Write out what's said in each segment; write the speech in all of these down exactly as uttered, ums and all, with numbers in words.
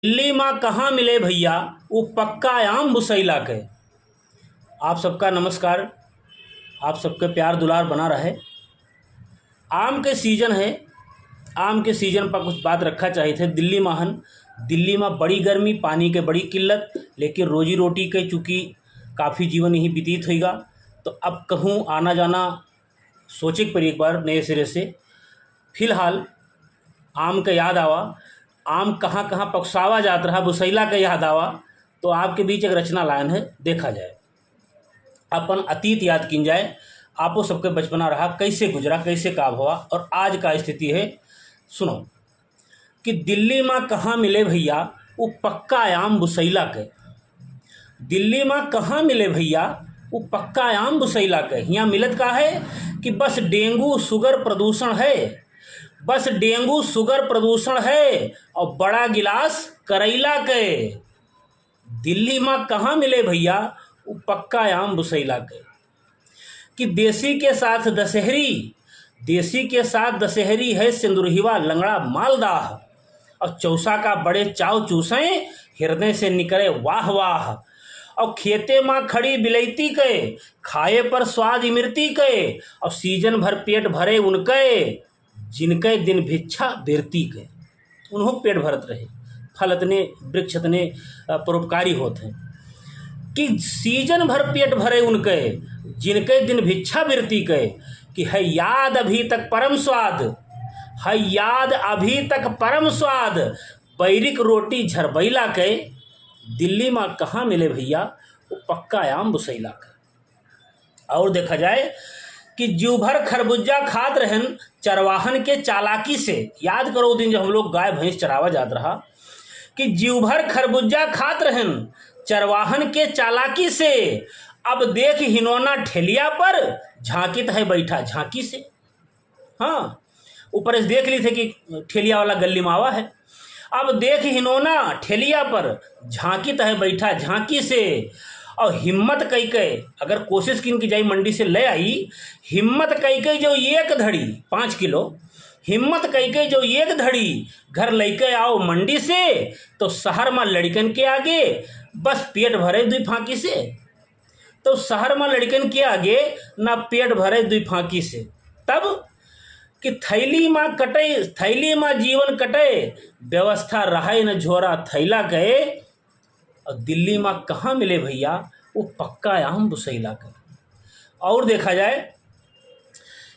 दिल्ली मा कहाँ मिले भइया, उ पक्का आम बुसैला के। आप सबका नमस्कार, आप सबके प्यार दुलार बना रहे। आम के season है, आम के season पर कुछ बात रखा चाहित है। दिल्ली मा हन, दिल्ली मा बड़ी गर्मी, पानी के बड़ी किल्लत, लेकिन रोजी रोटी के चूँकि काफ़ी जीवन यहीं व्यतीत होइगा, तो अब कहूँ आना जाना सोचे के पड़ी एक बार नए सिरे से। फिलहाल आम के याद आवा, आम कहाँ कहाँ पकसावा जात रहा, बुसैला के याद आवा, तो आपके बीच एक रचना लायन है, देखा जाए, अपन अतीत याद कीन जाए, आपो सबके बचपना रहा, कैसे गुजरा, कैसे का भवा और आज का स्थिति है। सुनो कि दिल्ली मा कहाँ मिले भइया, उ पक्का आम बुसैला के। दिल्ली मा कहाँ मिले भइया, उ पक्का आम बुसैला के। हियाँ मिलत का है कि बस डेंगू, सुगर, प्रदूषण है, बस डेंगू, सुगर, प्रदूषण है और बड़ा गिलास करैला के। दिल्ली मा कहाँ मिले भइया, उ पक्का आम बुसैला के। कि देसी के साथ दशहरी, देसी के साथ दशहरी है सिंदुरहिवा लंगड़ा मालदाह। और चौसा का बड़े चाव चूसें, हृदय से निकले वाह वाह। और खेते मा खड़ी बिलैती के, खाए पर स्वाद इमरती के। और season भर पेट भरे उनके, जिनके दिन भिक्षा बिरती के। उन्हों पेट भरत रहे, फल अतने, वृक्ष अतने, अ, परोपकारी होत हैं कि season भर पेट भरे उनके, जिनके दिन भिक्षा बिरती के। कि है याद अभी तक परम स्वाद, है याद अभी तक परम स्वाद, बैरिक रोटी झरबैला के। दिल्ली मा कहाँ मिले भइया, उ पक्का आम बुसैला के। और देखा जाए कि जीव भर खरबुज्जा खात रहन चरवाहन के चालाकी से। याद करो, उ दिन जब हम लोग गाय भैंस चरावा जात रहा, कि जीव भर खरबुज्जा खात रहन चरवाहन के चालाकी से। अब देख हिनोना ठेलिया पर झांकित है बैठा झांकी से। हाँ, ऊपर से देख ली थे कि ठेलिया वाला गल्ली मा आवा है। अब देख हिनोना ठेलिया पर झांकित है बैठा झांकी से। और हिम्मत कई के, अगर कोशिश किन कि जाई मंडी से ले आई, हिम्मत कई के जो एक धड़ी पाँच किलो, हिम्मत कई के जो एक धड़ी घर लइके आओ मंडी से, तो शहर मा लड़िकन के आगे बस पेट भरे दुई फांकी से। तो शहर मा लड़िकन के आगे ना पेट भरे दुई फांकी से। तब कि थैली मा कटे, थैली मा जीवन कटे, व्यवस्था रहे न झोरा थैला के। और दिल्ली मा कहाँ मिले भइया, उ पक्का आम बुसैला के। और देखा जाए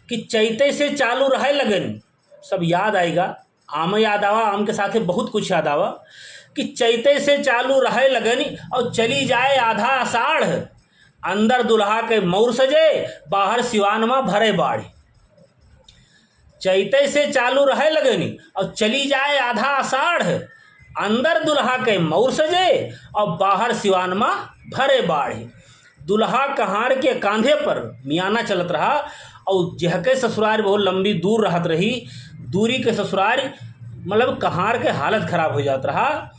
कि चैते से चालू रहे लगन, सब याद आइगा, आम याद आवा, आम के साथे बहुत कुछ याद आवा कि चैते से चालू रहे लगन और चली जाए आधा आषाढ़। अंदर दुल्हा के मौर सजे, बाहर सिवान मा भरे बाढ़। चैते से चालू रहे लगन और चली जाए आधा आषाढ़। अंदर दुल्हा के मौर सजे और बाहर सिवान मा भरे बाढ़। दुल्हा कहार के कांधे पर मियाना चलत रहा और जेहके ससुरार बहुत लंबी दूर रहत रही, दूरी के ससुरार, मतलब, कहार के हालत खराब हो जात रहा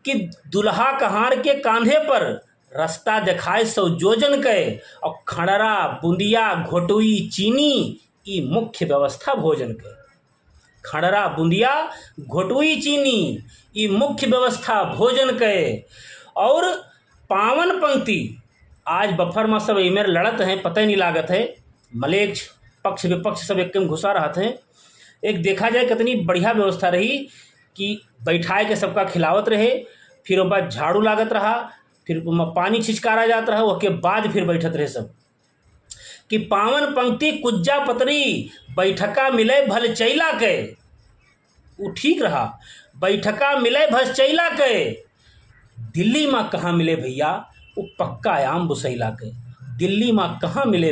कि दुल्हा कहार के कांधे पर रस्ता देखाए सौ जोजन के, और खंडरा, बुंदिया, घोटुई, चीनी, ई मुख्य व्यवस्था भोजन के। खंडरा, बुंदिया, घोटुई, चीनी, ई मुख्य व्यवस्था भोजन के। और पावन पंक्ति, आज बफर मा सब एमेर लड़त हैं, पता ही नहीं लागत है, मलेच्छ पक्ष विपक्ष सब एक में घुसा रहत हैं। एक देखा जाए कितनी बढ़िया व्यवस्था रही कि बैठाए के सबका खिलावत रहे, फिर ओकर बाद झाड़ू लागत रहा, फिर ओमा पानी छिचकारा जात रहा, ओके बाद फिर बैठत रहे सब। कि पावन पंक्ति कुज्जा पतरी, बैठका मिले भल चैला के। उ ठीक रहा, बैठका मिले भल चैला के। दिल्ली मा कहाँ मिले भइया, उ पक्का आम बुसैला के। दिल्ली मा कहाँ मिले